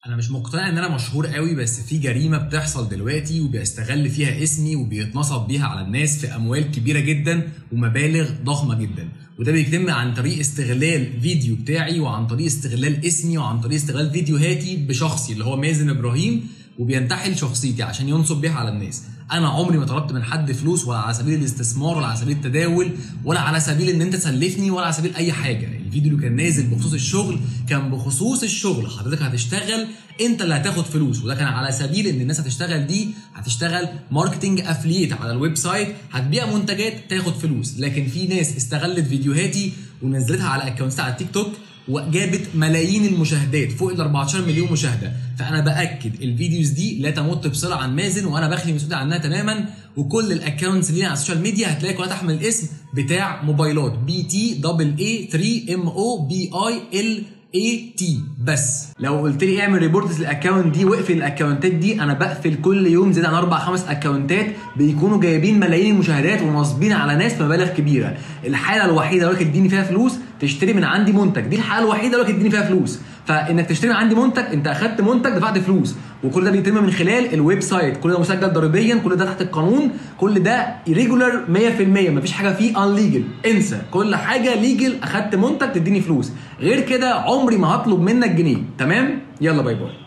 انا مش مقتنع ان انا مشهور قوي، بس في جريمة بتحصل دلوقتي وبيستغل فيها اسمي وبيتنصب بيها على الناس في اموال كبيرة جدا ومبالغ ضخمة جدا، وده بيتم عن طريق استغلال فيديو بتاعي وعن طريق استغلال اسمي وعن طريق استغلال فيديوهاتي بشخصي اللي هو مازن ابراهيم، وبينتحل شخصيتي عشان ينصب بيها على الناس. انا عمري ما طلبت من حد فلوس، ولا على سبيل الاستثمار، ولا على سبيل التداول، ولا على سبيل ان انت تسلفني، ولا على سبيل اي حاجة. الفيديو اللي كان نازل بخصوص الشغل كان بخصوص الشغل، حضرتك هتشتغل انت اللي هتاخد فلوس، وده كان على سبيل ان الناس هتشتغل دي هتشتغل marketing affiliate على ال website، هتبيع منتجات تاخد فلوس. لكن في ناس استغلت فيديوهاتي ونزلتها على accounts على التيك توك وجابت ملايين المشاهدات، فوق ال 14 مليون مشاهده. فانا باكد ال videos دي لا تمت بصله عن مازن، وانا بخلي مسؤولية عنها تماما. وكل ال accounts اللي على ال social media هتلاقي كلها تحمل الاسم بتاع موبايلات B T double A 3 M O B I L A T. بس لو قلت لي اعمل report لل account دي واقفل ال accountات دي، انا بقفل كل يوم زيادة عن 4 5 accountات بيكونوا جايبين ملايين المشاهدات وناصبين على ناس بمبالغ كبيرة. الحالة الوحيدة اللي تديني فيها فلوس تشتري من عندي منتج، دي الحالة الوحيدة اللي تديني فيها فلوس. فانك تشتري من عندي منتج، انت اخدت منتج دفعت فلوس، وكل ده بيتم من خلال ال website، كل ده مسجل ضريبيا، كل ده تحت القانون، كل ده regular 100%، مفيش حاجة فيه illegal، انسى، كل حاجة legal. اخدت منتج تديني فلوس، غير كده عمري ما هطلب منك جنيه. تمام؟ يلا bye bye.